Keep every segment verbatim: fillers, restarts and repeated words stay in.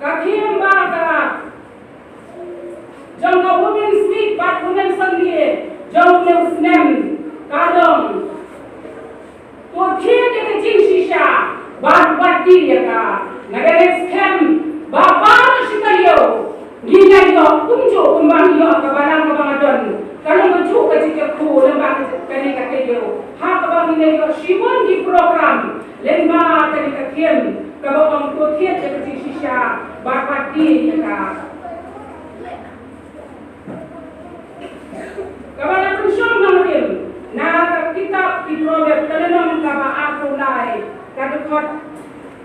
Ka theme ba ka jong ka Women's Week bad Women's Sunday jong u snem ka long: To thied ïa ka jingshisha bad wat die ïa ka. Nga da leh skhem ba baroh shi taïew ngin ïa ïoh kumjuh kumba ngi ïoh ka balang kaba nga don. Ka long kajuh ka jingkyrkhu lyngba kane ka taïew ha kaba ngin ïa ïoh shibun ki program lyngba kane ka theme kaba ong: To thied ïa ka jingshisha bad wat die ïa ka. Kaba la pynshong nongrim na ka kitab ki Proverb, ka lynnong kaba arphew lai, ka dkhot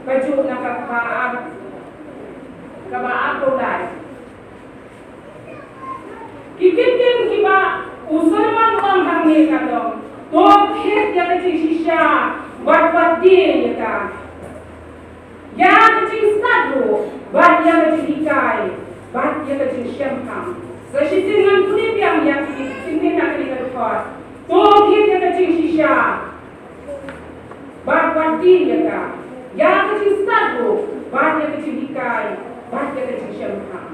kajuh na kaba ar, kaba arphew lai. Ki kyntien kiba u Solomon u ong hangne ka long: To thied ïa ka jingshisha bad wat die ïa ka. Ïa ka jingstad ruh bad ïa ka jinghikai bad ïa ka jingshemphang. Sa shisien ngan pule biang ïa ki kyntien na kane ka dkhot: To thied ïa ka jingshisha bad wat die ïa ka. Ïa ka jingstad ruh bad ïa ka jinghikai bad ïa ka jingshemphang.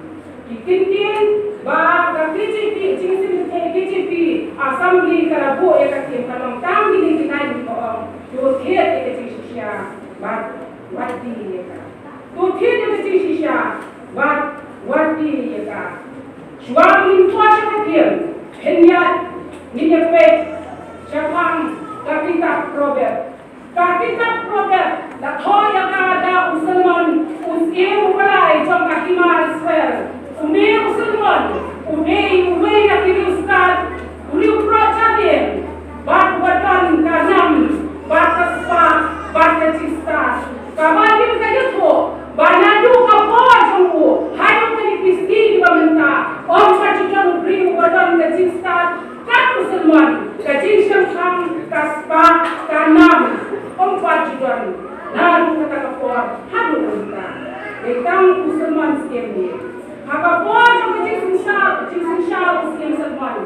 Ki kyntien ba ka K J V, jingïaseng K J V Assembly ka la buh ïa ka theme, ka long tang kine ki lain kiba ong: To thied ïa ka jingshisha bad wat die ïa ka. To thied ïa ka jingshisha bad wat die ïa ka. Shuwa ngin poi sha ka theme, hynrei ngin ïa peit shaphang ka kitab Proverb. Ka kitab Proverb la thoh ïa ka da u Solomon, u syiem uba lai jong ka hima Israel. Une u Solomon u dei uwei na ki riewstad, u riew proh jardin, bad uba don ka nam bad ka spah bad ka jingstad. Kaba ïa ka ïathuh ba naduh ka por jong u haduh kine ki sngi kiba mynta, ym pat ju don u briew uba don ka jingstad kat u Solomon, ka jingshemphang, ka spah, ka nam, ym pat ju don naduh kata ka por haduh mynta. Dei tang u Solomon syiem ne. Ha ka por jong ka jingsynshar, jingsynshar u syiem Solomon,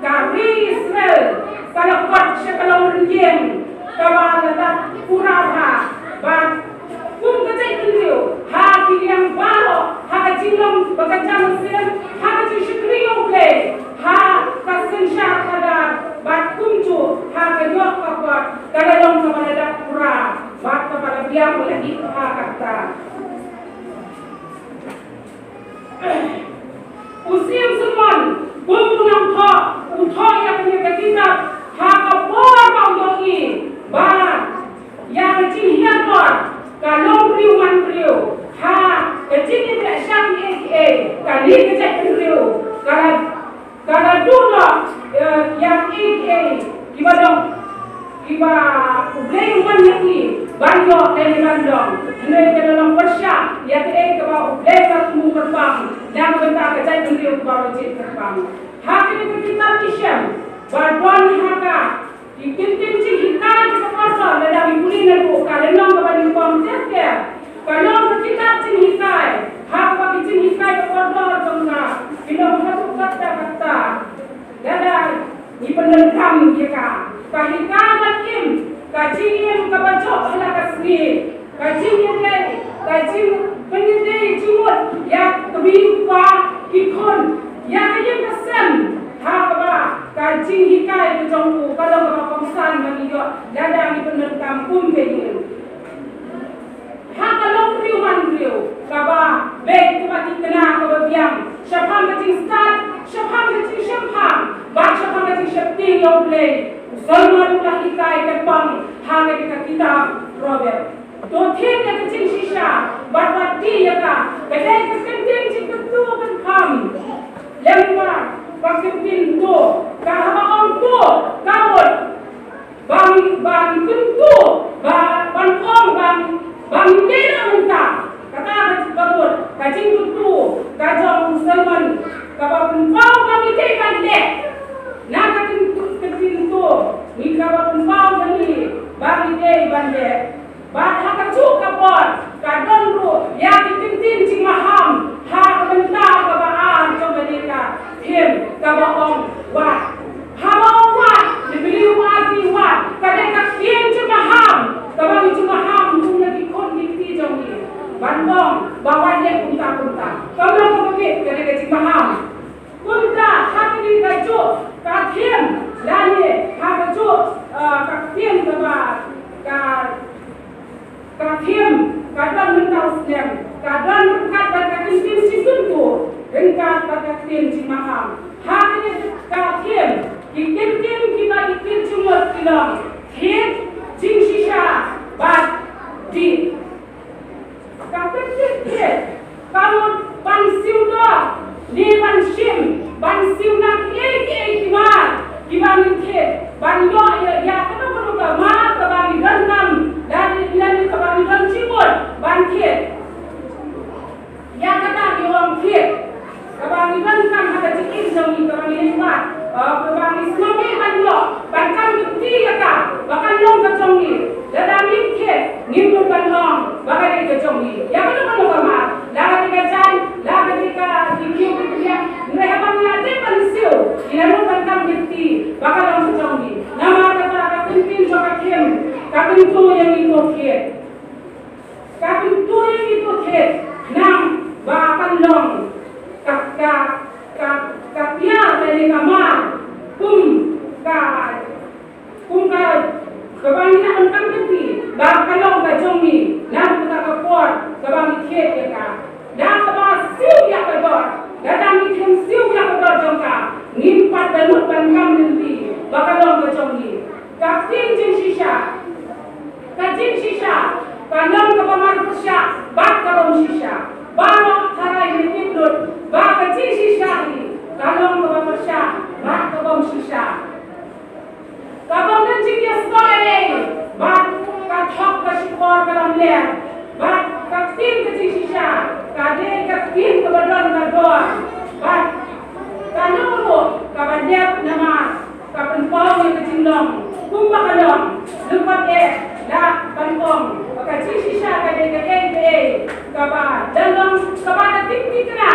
ka ri Israel ka la kot sha ka longrynieng kaba la dap pura bha, bad kum ka jaitbynriew ha ki liang baroh, ha ka jinglong ba ka jam mynsiem, ha ka jingshakri ïa U Blei, ha ka synshar khadar, bad kumjuh ha ka ïoh ka kot, ka la long kaba la dap pura bad kaba la biang ba la dih ha kata. U Syiem Solomon, kum u nongthoh, u thoh ïa kane ka kitab ha ka por ba u ïohi ba ïa ka jinghiar dor ka longbriew manbriew, ha ka jingïaleh sha kiei kiei, kane ka jaitbynriew ka la, ka la duh noh, eh, ïa kiei kiei kiba don, kiba U Blei u wan ïa ki ban ïoh lane ban long. Hynrei ka la long pyrshah ïa kaei kaba U Blei u la thmu kyrpang na ka bynta ka jaitbynriew kaba u la jied kyrpang. Ha kane ka kitab Isaiah ba don ha ka ki kyntien jinghikai kiba kordor, lada ngi pule naduh ka lynnong kaba nyngkong ter ter, ka long ka kitab jinghikai. Ha kaba ki jinghikai ba kordor jong ka ki long haduh katta katta. Lada ngi pyndonkam ïa ka, ka hikai ban im, ka jingim kaba jop ha la ka sngi, ka jingïadei, ka jingpynïadei jingmut ïa ka mei u kpa, ki khun, ïa ka ïing ka sem, ha kaba ka jinghikai ka jong u ka long kaba kongsan ba ngi ïoh lada ngi pyndonkam kum ka ïing. Ha ka longbriew manbriew kaba beit, kaba thikna, kaba biang shaphang ka jingstad, shaphang ka jingshemphang bad shaphang ka jingsheptieng ïa U Blei, u Solomon u la hikai kyrpang ha kane ka kitab Proverb. To thied ïa ka jingshisha bad wat die ïa ka, ka dei ka kyntien jingkyntu kynpham. Lem bad ka kyntien to, ka haba ong to, ka mut ban, ban kyntu, ba, ban ong, ban, ban ïadei na mynta. Kata ka jingkyntu, ka jingkyntu ka jong u Solomon kaba pynpaw ban ïadei ban leh. Na ka kyntien to, ngi kaba pynpaw ban ïadei, ban ïadei ban leh. Bad ha kajuh ka por ka don ruh ïa ki kyntien jingmaham ha ka bynta kaba ar jong kane ka theme kaba ong wat. Haba ong wat, lei phi lei wat, wat, ka dei ka ktien jingmaham kaba ngi jingmaham kum ïa ki khun ki kti jong ngi ban ong ba wat leh kumta Abraham. Kumta ha kane kajuh ka theme lane ha kajuh, eh, ka theme kaba ka Ka theme ka don mynta u snem ka don ryngkat bad ka ktien jingkyntu, ryngkat bad ka ktien jingmaham. Ha kane ka theme ki ktien kiba ki ktien jingmut ki long thied, jingshisha bad dih. Ka ktien thied ka mut ban siew doh ne ban shim, ban siew na kiei kiei ki mar kiba ngin thied, ban ïoh ïa, ïa kano kano ka mar kaba ngi donkam, lane, lane kaba ngi don jingmut ban thied. Ïa kata ngi ong thied. Kaba ngi donkam ha ka jingim jong ngi, kaba ngi leit wad, eh, kaba ngi sngewbha ban ïoh, ban kam lynti ïa ka ba kan long ka jong ngi. Lada ngim thied, ngim mut ban ong ba ka dei ka jong ngi. Ïa kano kano ka mar, la ka dei ka jaiñ, la ka dei ka ki kiew ki kyndiang, hynrei haba ngi la dep ban siew, ngi la nud ban kam lynti ba ka long ka jong ngi. Namar kata ka ktien jong ka theme ka kyntu ïa ngi, to thied. Ka kyntu ïa ngi, to thied, nang ba kan long ka, ka, ka, ka tiar lane ka mar kum ka, kum ka, kaba ngi lah ban kam lynti ba ka long ka jong ngi, na kata ka por kaba ngi thied ïa ka. Da kaba siew ïa ka doh, da, da ngi khlem siew ïa ka doh jong ka, ngim pat da nud ban kam lynti ba ka long ka jong ngi. Ka ktien jingshisha. Ka jingshisha ka long kaba marpyrshah bad kaba ym shisha. Baroh tharai ngi tip lut ba ka jingshisha hi ka long kaba pyrshah bad kaba ym shisha. Kaba ym don jingïasoh ei ei bad ka thok ka shukor ka lamler. Bad ka ktien ka jingshisha ka dei ka ktien kaba don ka dor. Bad kano ruh kaba dep namar ka pynpaw ïa ka jinglong kumba ka long. Lympat eh da ban ong ba ka jingshisha ka dei kaei kaei kaba da long, kaba da tip thikna.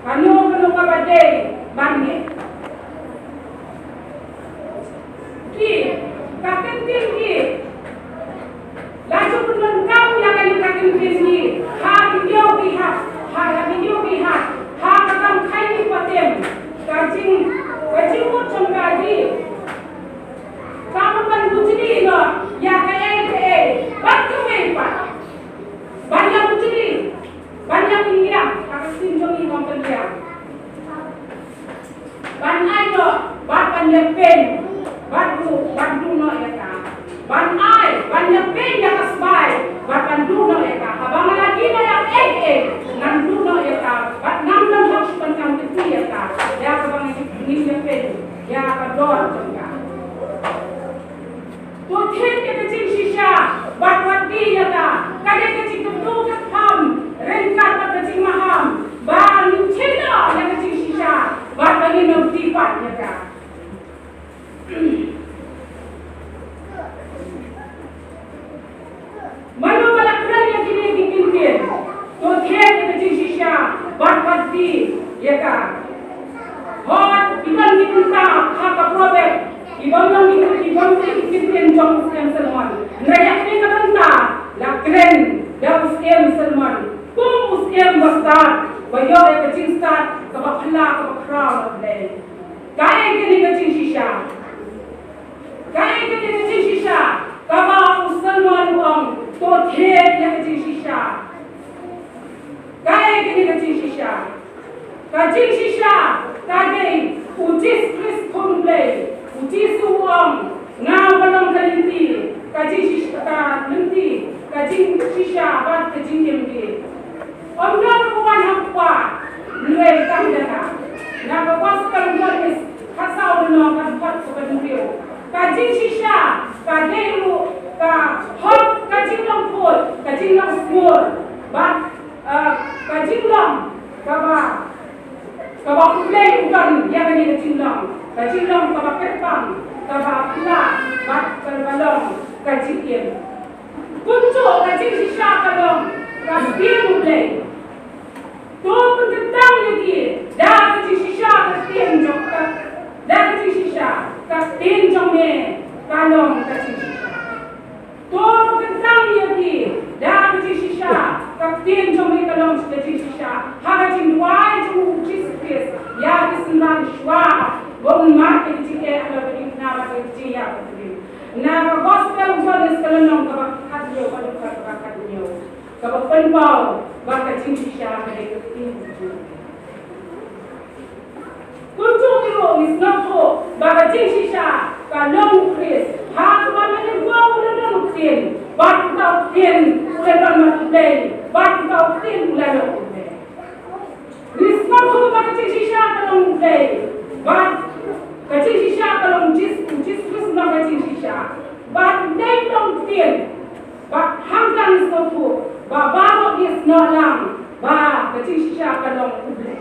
Kano kano kaba dei ban ngeit. Ki, ka ktien ki, la ju pyndonkam ïa kane ka ktien ki ha ki ïew ki hat, ha, ha ki ïew ki hat, ha ka kam khaini patem. Ka jing, ka jingmut jong ka dei ka mut ban bujli noh ïa kaei kaei bad kawei pat ban ïa bujli, ban ïa pynliang, ha ka ktien jong ngi ban pynliang. Ban ai noh bad ban ïa peiñ bad duh, ban duh noh ïa ka. Ban ai, ban ïa peiñ ïa ka sbai bad ban duh noh ïa ka. Haba nga la die noh ïa kaei kaei, ngan duh noh ïa ka bad ngan don hok shuh ban kam kti ïa ka. Ïa kaba ngin ïa peiñ ïa ka dor jong ka. To thied ïa ka jingshisha bad wat die ïa ka. Ka dei ka jingkyntu kyrpang ryngkat bad ka jingmaham ba ngin thied noh ïa ka jingshisha bad ba ngin ym die pat ïa ka. Mano ba la kren ïa kine ki kyntien? To thied ïa ka jingshisha bad wat die ïa ka. Hooid, ki don ki bynta ha ka Proverb, ki bym long ki, ki bym long ki kyntien jong u Syiem Solomon. Hynrei ïa kane ka bynta la kren da u Syiem Solomon kum u syiem ba stad, ba ïoh ïa ka jingstad kaba phylla kaba khraw na U Blei. Kaei kane ka jingshisha? Kaei kane ka jingshisha kaba u Solomon u ong to thied ïa ka jingshisha? Kaei kane ka jingshisha? Ka jingshisha ka dei U Jisu Khrist Khun U Blei. U Jisu u ong, nga uba long ka lynti, ka jingshisha, ka lynti, ka jingshisha bad ka jingim. Ym don uba wan ha u Kpa hynrei tang da nga. Na ka Gospel John khatsaw lynnong, ka dkhot kaba hynriew. Ka jingshisha ka dei ruh ka hok, ka jinglong khuid, ka jinglong sngur bad, eh, ka jinglong kaba, kaba U Blei u don ïa kane ka jinglong, ka jinglong kaba kyrpang, kaba phylla bad kaba long ka jingim. Kumjuh ka jingshisha ka long ka ktien U Blei. To pynkyntang ïa ki da ka jingshisha ka ktien jong ka, da ka jingshisha ka ktien jong me ka long ka jingshisha. To pynkyntang ïa ki da ka jingshisha ka ktien jong me ka long ka jingshisha ha ka jingduwai jong u Jisu Khrist ïa ki synran shuwa ba un mad ïa ka jingeh halor ka jingkna bad ka jingïap. Na ka Gospel u Ïoannis ka lynnong kaba khathynñiew, ka dkhot kaba khathynñiew, kaba pynpaw ba ka jingshisha ka dei ka ktien. Kumjuh ruh ngi sngewthuh ba ka jingshisha ka long u Khrist. Ha kaba mynnyngkong u la don u Ktien, bad uta u Ktien u la don bad u Blei, bad uta u Ktien u la long u Blei. Ngi sngewthuh ba ka jingshisha ka long u Blei, bad ka jingshisha ka long Jis-, u Jisu Khrist u long ka jingshisha, bad u Blei u long u Ktien. Bad hangta ngi sngewthuh ba baroh ngi sngewlang ba ka jingshisha ka long u Blei.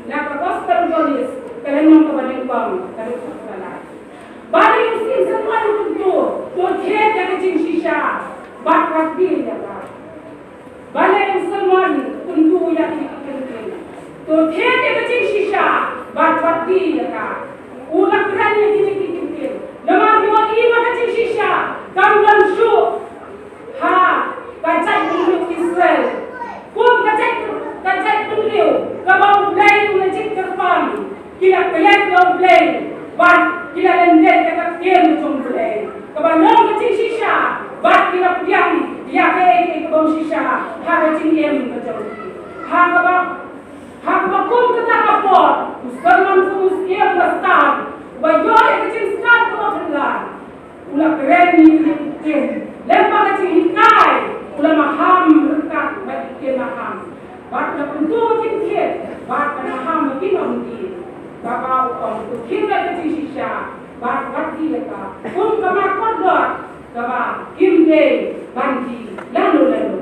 Na ka Gospel u Ïoannis ka lynnong kaba nyngkong, ka dkhot kaba lai. Balei u Symon u kyntu, to thied ïa ka jingshisha bad wat die ïa ka? Balei u Symon u kyntu ïa kine ki kyntien, to thied ïa ka jingshisha bad wat die ïa ka? U la kren ïa kine ki kyntien namar u ïohi ba ka jingshisha kam don shuh ha ka jaitbynriew Israel. Kum ka jait, ka jaitbynriew kaba U Blei u la jied kyrpang, ki la klet ïa U Blei bad ki la lyndet ïa ka ktien jong U Blei kaba long ka jingshisha, bad ki la pdiang ïa kaei kaei ka bym shisha ha ka jingim ka jong ki. Ha kaba, ha kaba kum kata ka por u Symon Petrus u la stad, uba ïoh ïa ka jingstad kaba phylla. U la kren ïa ki ktien lem bad ka jinghikai, u la maham ryngkat bad ki ktien maham, bad u la kyntu ba kin thied bad ka maham ba kin ym die. Kaba u ong, to thied ïa ka jingshisha bad wat die ïa ka, kum ka mar kordor kaba kim dei ban die lano lano.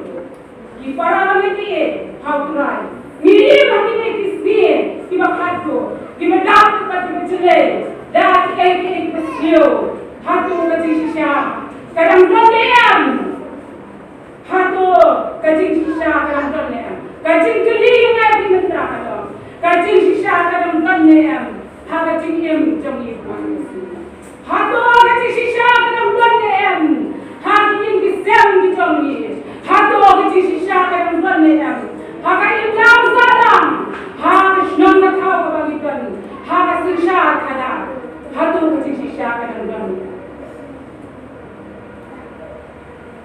Ki para bangeit kiei ha U Trai, ngi ïohi ba kine ki sngi kiba khatduh, kiba dap bad kiba jlei, da kiei kiei kiba sniew. Hato ka jingshisha ka dang don ne em? Hato ka jingshisha ka dang don ne em? Ka jingkylli ïa ngi mynta ka long, ka jingshisha ka dang don ne em ha ka jingim jong ngi? Hato ka jingshisha ka dang don ne em ha ki ïing ki sem ki jong ngi? Hato ka jingshisha ka dang don ne em ha ka imlang sahlang, ha ka shnong ka thaw kaba ngi don, ha ka synshar khadar? Hato ka jingshisha ka dang don ne em?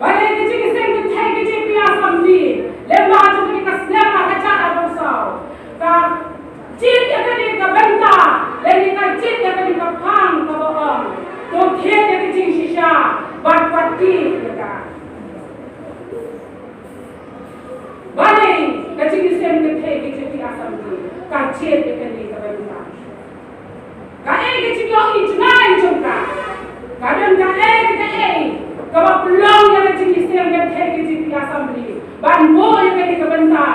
Balei ka jingïaseng kynthei K J P Assembly, lem bad jong kane ka snem ar hajar arphew saw, ka jied ïa kane ka bynta, lane ka jied ïa kane ka phang kaba ong, to thied ïa ka jingshisha bad wat die ïa ka? Balei ka jingïaseng kynthei K J P Assembly ka jied ïa kane ka bynta? Kaei ka jingïohi jngai jong ka? Ka don kaei kaei kaba pynlong ïa ka jingïaseng kynthei K J P Assembly ban buh ïa kane ka bynta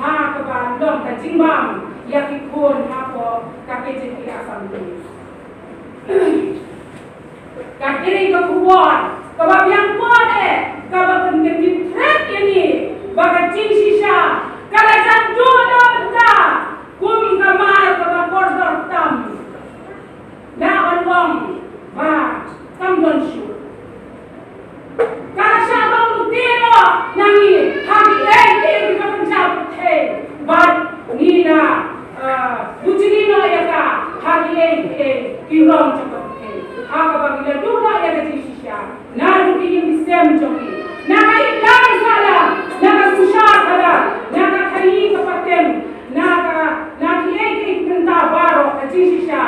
ha kaba long ka jingbam ïa ki khun hapoh ka K J P Assembly? Ka dei ka khubor kaba biang bor eh, kaba pynkyndit thret ïa ngi ba ka jingshisha ka la jan duh da bynta kum ka mar kaba kordor tam. Lah ban ong ba kam don shuh. Ka la shah long lute noh na ngi ha kiei kiei kiba pynjah pyrthei, bad ngi la, ah, bujli noh ïa ka ha kiei kiei ki rong jong ka pyrthei, ha kaba ngi la duh noh ïa ka jingshisha naduh ki ïing ki sem jong ngi, na ka imlang sahlang, na ka synshar khadar, na ka khaii ka pateng, na ka, na kiei kiei ki bynta baroh. Ka jingshisha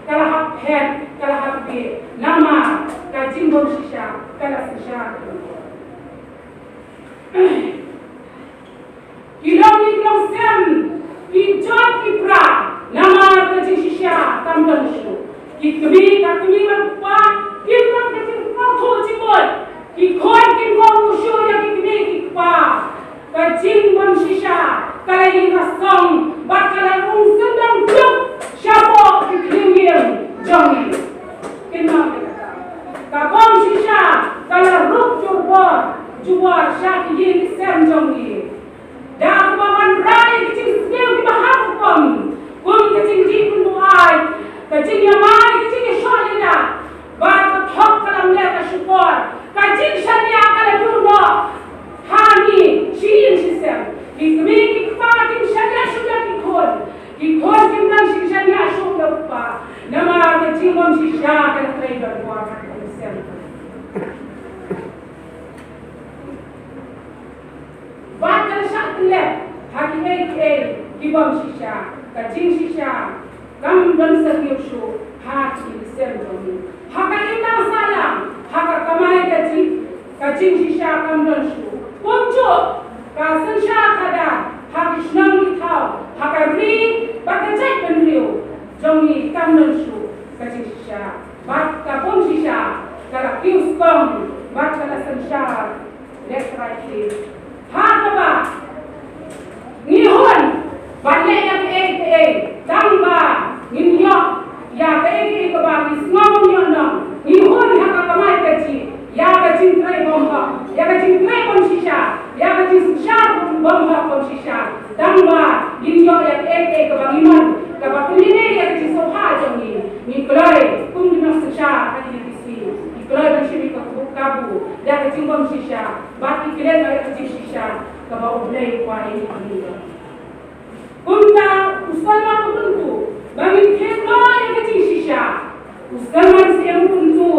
ka la hap phet, ka la hap bieit, namar ka jingbymshisha ka la synshar. Ki longïing longsem, ki jot ki pra, namar ka jingshisha kam don shuh. Ki kmie, ka kmie bad kpa kim don ka jingpyrthuh jingmut. Ki khun kim kohnguh shuh ïa ki kmie ki kpa. Ka jingbymshisha ka la ïeng ha song bad ka la rung syndon juk shapoh ki khlieh ïing jong ngi. Kynmaw ïa kata. Ka bymshisha ka la rung jubor jubor sha ki ïing ki sem jong ngi. Da kaba wanrah ïa ki jingsniew kiba ha rukom, kum ka jingdih pynduh aiñ, ka jingïamai, ka jingïashoh ïadat, bad ka thok ka lamler ka shukor, ka jingshaniah ka la duh noh ha ngi shi ïing shi sem. Ki kmie leh ha kiei kiei ki bym shisha. Ka jingshisha kam don satia shuh ha ki sem jong ngi. Ha ka imlang sahlang, ha ka kamai kajih, ka jingshisha kam don shuh. Kumjuh ka synshar khadar ha ki shnong ki thaw, ha ka ri bad ka jaitbynriew jong ngi kam don shuh ka jingshisha. Bad ka bym shisha ka la kiew skhem bad ka la synshar lehrain ki ha kaba ngi hun ban leh ïa kaei kaei tang ba ngin ïoh ïa kaei kaei kaba ngi sngew ngi ïoh nong. Ngi hun ha ka kamai kajih ïa ka jingtrei bymhok, ïa ka jingtrei bym shisha, ïa ka jingsynshar bymhok bym shisha. Tang ba ngin ïoh ïa kaei kaei kaba ngi mon, kaba pynlyngngoh ïa ka jingsngewbha jong ngi. Ngi kloi kum ki nongsynshar ha kine ki sngi, ngi kloi ban shim ïa ka kabu ïa ka jingbym shisha bad ngi klet ïa ka jingshisha kaba U Blei u kwah ïa ngi. Kumta u Solomon u kyntu ba ngin thied noh ïa ka jingshisha. U Solomon u kyntu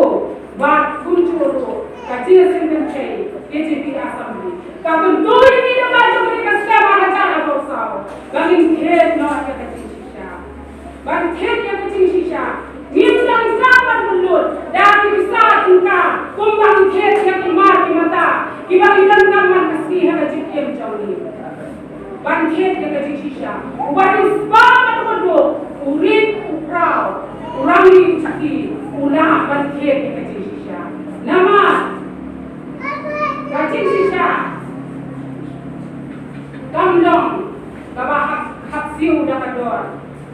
bad kumjuh ruh ka jingïaseng kynthei K J P Assembly ka kyntu ïa ngi da ka jong ka skhem ha ka jaka ba u saw ba ngin thied noh ïa ka jingshisha. Ban thied ïa ka jingshisha ngim dang sah ban pynlut da ki pisa tyngka kumba ngi thied ïa ki mar ki mata kiba ngi donkam man ka sngi ha ka jingim jong ngi. Ban thied ïa ka jingshisha, uba riewspah bad uba duk, u rit u praw, u rangli u chaki, u lah ban thied ïa ka jingshisha. Namar ka jingshisha kam long kaba hap, hap siew da ka dor.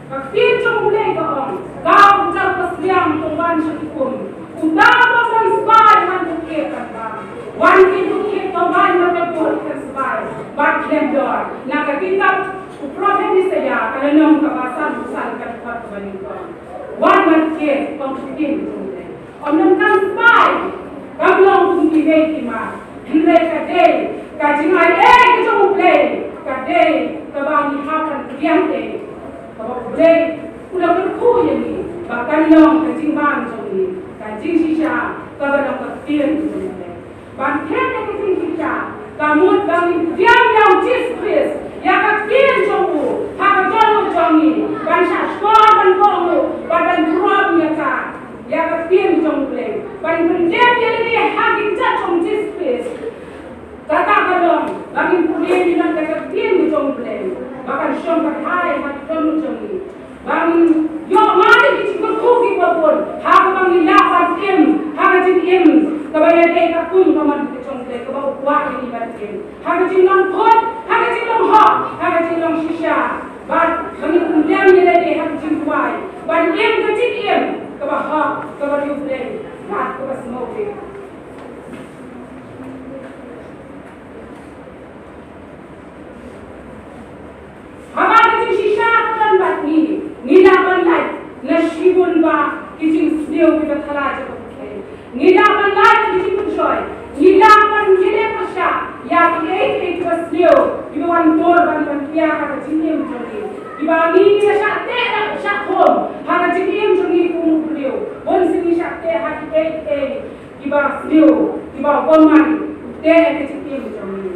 Ka ktien jong U Blei ka ong, ka u jar ka sliang ka wan sha ki um. Uta uba wan sbai wan bukit kan bam. Wan ki bukit ka wan na ka bukit kan sbai. Bad khlem dor. Na ka kitab u prophet Isaiah ka lynnong kaba san, san ka dkhot kaba nyngkong. Wan bad kit ka ktien jong U Blei. Ym don kan sbai kam long kum kiwei ki mar. Hynrei ka dei ka jingai ei ka jong U Blei, ka dei kaba ngi hap ban pdiang ei. Kaba U Blei u la kyrkhu ïa ngi ba kan long ka jingbam jong ngi, ka jingshisha kaba long ka ktien jong U Blei. Ban thied ïa ka jingshisha ka mut ba ngin pdiang ïa U Jisu Khrist, ïa ka ktien jong u ha ka jingim jong ngi, ban shahshkor, ban kohnguh, ban, ban burom ïa ka. Ïa ka ktien jong U Blei ban pyndem ïa lade ha ki kjat jong U Jisu Khrist. Kata ka long ba ngin pule ïa ka ktien jong U Blei ba kan shong kyrhai ha ki dohnud jong ngi. Ba ngin ïoh mane ki jingkyrkhu kiba bun ha kaba ngin ïa ban im ha ka jingim kaba ïadei ka kum ka mon ka jong U Blei kaba u kwah ïa ngi ban im. Ha ka jinglong khun, ha ka jinglong hok, ha ka jinglong shisha. Bad ba ngin pynlong ïa lade ha ka jingduwai ban im ka jingim kaba hok, kaba riewblei bad kaba sngewbha. Haba ka jingshisha ka don bad ngi, ngi lah ban lait na shibun bah ki jingsniew kiba thala jong ka pyrthei. Ngi lah ban lait ki jingpynshoi, ngi lah ban ïaleh pyrshah ïa kiei kiei kiba sniew kiba wan tur ban, ban pia ha ka jingim jong ngi. Kiba ngi, ngi shah teh, shah khum ha ka jingim jong ngi kum u briew. Bun sien ngi shah teh ha kiei kiei kiba sniew kiba bymman teh ha ka jingim jong ngi.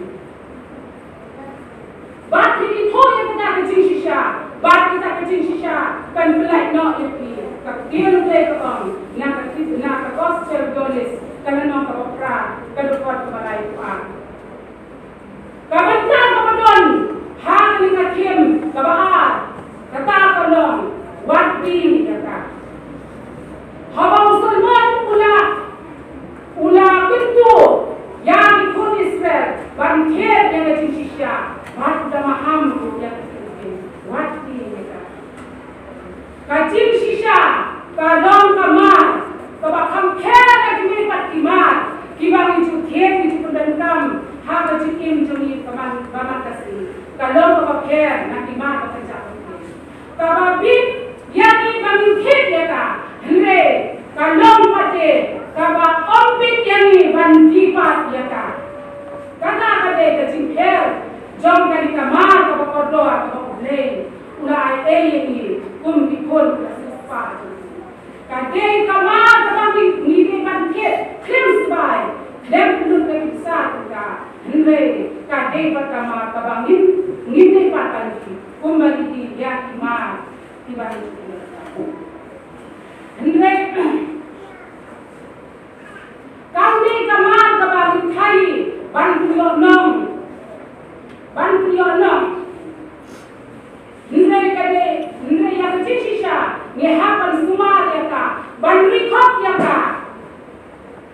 Bad ngi ithuh ïa kata ka jingshisha, bad kata ka jingshisha kan pynlait noh ïa phi. Ka ktien U Blei ka ong na ka, na ka Gospel Ïoannis ka lynnong kaba phra, ka dkhot kaba laiphew ar. Ka bynta kaba don ha kane ka theme kaba ar, kata ka long, wat die ïa ka. Haba u Solomon u la, u la kyntu ïa ki khun Israel ban thied ïa ka jingshisha, bad u la maham ruh ïa ka jingkyrkhu, wat die ïa ka. Ka jingshisha ka long ka mar kaba kham pher na kiwei pat ki mar kiba ngi ju thied, ngi ju pyndonkam ha ka jingim jong ngi ba man, ba man ka sngi. Ka long kaba pher na ki mar ba kynja. Kaba bit ïa ngi ba ngin thied ïa ka, hynrei ka long pat de kaba ym bit ïa ngi ban die pat ïa ka. Kata ka dei ka jingpher jong kane ka mar kaba kordor kaba U Blei u la ai ei ïa ngi kum ki khun ki la siewspah jong u. Ka dei ka mar kaba ngi, ngi dei ban thied khlem sbai, khlem pynlut ka pisa tyngka, hynrei Ka dei pat ka mar kaba ngin, ngin dei pat ban ki, kumba ngi ki ïa ki mar kiba ngi ki. Hynrei kam dei ka mar kaba ngi khaïi ban pynïoh nong, ban pynïoh nong. Hynrei ka dei, hynrei ïa ka jingshisha ngi hap ban sumar ïa ka, ban ri khop ïa ka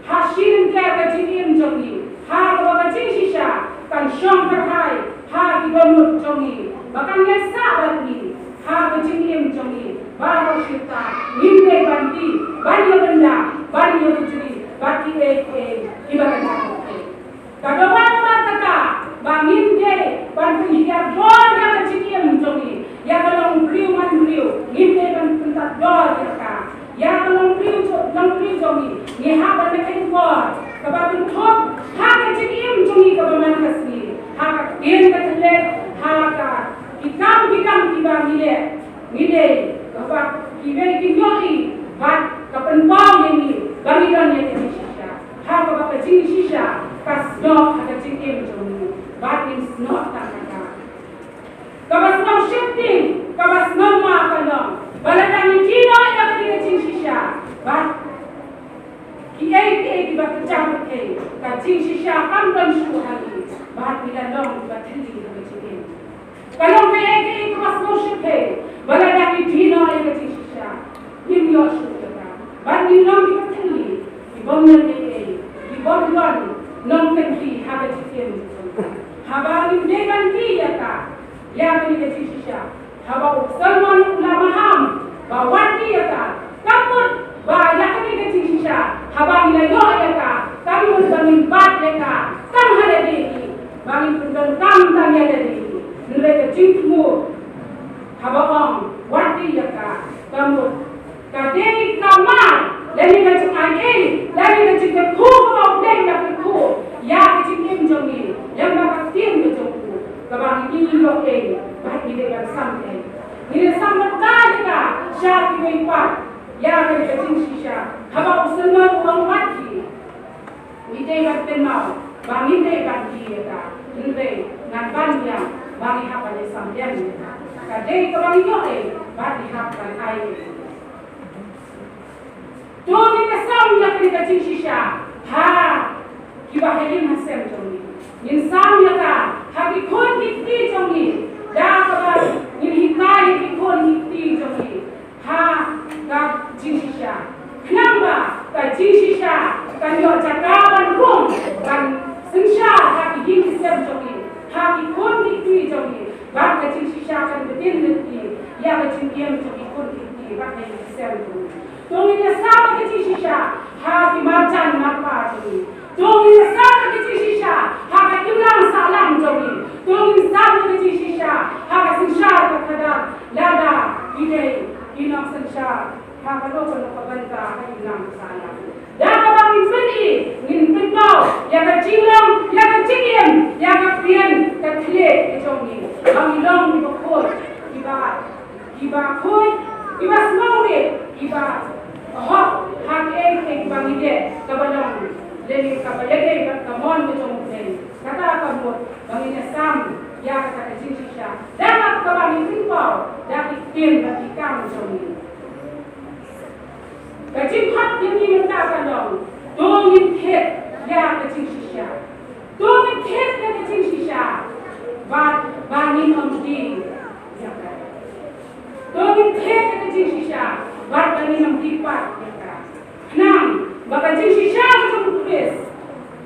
ha shi lynter ka jingim jong ngi, ha kaba ka jingshisha kan shong kyrhai ha ki dohnud jong ngi, ba kan ïaisah bad ngi ha ka jingim jong ngi baroh shi kynta. Ngim dei ban die, ban ïa bynda, ban ïa kujli bad kiei kiei kiba kan jia. Ka dawa namar kata ba ngim dei ban pynhiar dor ïa ka jingim jong ngi ïa ka longbriew manbriew, ngim dei ban pyntap dor ïa ka. Ïa ka longbriew jong, longbriew jong ngi, ngi hap ban leh ka jingkor kaba kynthup ha ka jingim jong ngi kaba man ka sngi, ha ka ktien ka thylliej, ha ka ki kam ki kam kiba ngi leh. Ngi dei kaba kiwei ki ïohi bad ka pynpaw ïa ngi ba ngi don ïa ka jingshisha. Ha kaba ka jingshisha ka snoh ha ka jingim jong ngi bad ngin snoh tang ha ka. Kaba snoh sheptieng, kaba snoh ma ka long ba lada ngi die noh ïa ka jingshisha bad kiei kiei kiba kjam, ka jingshisha kam don shuh ha ngi bad ngi la long kiba thylli ha ka jingim. Ka long kaei kaei kaba sngewsih, ba lada ngi die noh ïa ka jingshisha, ngim ïoh shuh ïa ka. Bad ngi long kiba thylli, ki bym don ei ei, ki bym don nongkynti ha ka jingim. Haba ngim dei ban die ïa ka, ïa kane ka jingshisha, haba u Solomon u la maham ba wat die ïa ka, ka mut ba ïa kane ka jingshisha, haba ngi la ïoh ïa ka, ka mut ba ngin bat ïa ka tang ha lade hi, ba ngin pyndonkam tang ïa lade hi. Hynrei ka jingthmu haba ong wat die ïa ka, ka mut ka dei ka mar lane ka jingai ei lane ka jingkyrkhu kaba U Blei u la kyrkhu ïa ka jingim jong ngi lyngba ka ktien ka jong u, kaba ngi ïoh ei bad ngi dei ban sam ei. Ngi dei sam bynta ïa ka sha kiwei pat. Ïa kane ka jingshisha, haba u Solomon u ong wat die, ngi dei ban kynmaw ba ngim dei ban die ïa ka, hynrei ngan ban ïa ba ngi hap ban ïasam ïa ka. Ka dei kaba ngi ïoh ei bad ngi hap ban ai ei. To ngin ïasam ïa kane ka jingshisha ha kiba ha ïing ha sem jong ngi. Ngin sam ïa ka ha ki khun ki kti jong ngi, da kaba ngin hikai ïa ki khun ki kti jong ngi ha ka jingshisha. Khnang ba ka jingshisha kan ïoh jaka ban rung, ban synshar ha ki ïing ki sem jong ngi, ha ki khun ki kti jong ngi, bad ka jingshisha kan btin lynti ïa ka jingim jong ki khun ki kti bad ka ïing ka sem jong ngi. To ngin ïasam ïa ka jingshisha ha ki marjan marpa jong ngi. To ngin ïasam ïa ka jingshisha ha ka imlang sahlang jong ngi. To ngin sam ïa ka jingshisha ha ka synshar ka khadar, lada ngi dei ki nongsynshar ha kano kano ka bynta ha ka imlang sahlang. Da kaba ngin pyni, ngin pynpaw ïa ka jinglong, ïa ka jingim, ïa ka ktien ka thylliej ka jong ngi, ba ngi long kiba khuid, kiba, kiba khuid, kiba sngewrit, kiba hok ha kiei kiei kiba ngi leh, kaba long lane kaba ïadei bad ka mon ka jong U Blei. Kata ka mut ba ngin ïasam ïa kata ka jingshisha da kaba ngin pynpaw da ki ktien bad ki kam jong ngi. Ka jingkhot jong ngi mynta ka long, to ngin thied ïa ka jingshisha. To ngin thied ïa ka jingshisha bad ba ngin ym die ïa ka. To ngin thied ïa ka jingshisha bad ba ngin ym die pat ïa ka. Khnang ba ka jingshisha ka jong U Khrist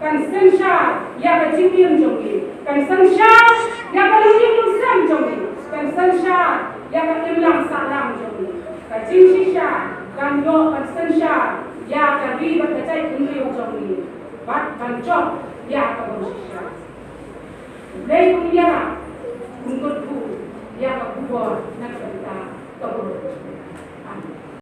kan synshar ïa ka jingim jong ngi, kan synshar ïa ka longïing longsem jong ngi, kan synshar ïa ka imlang sahlang jong ngi. Ka jingshisha kan ïoh ban synshar ïa ka ri bad ka jaitbynriew jong ngi, bad kan jop ïa ka bym shisha. Dei kum ïa, kum kyrkhu ïa ka khubor na ka bynta ka burom. Amen.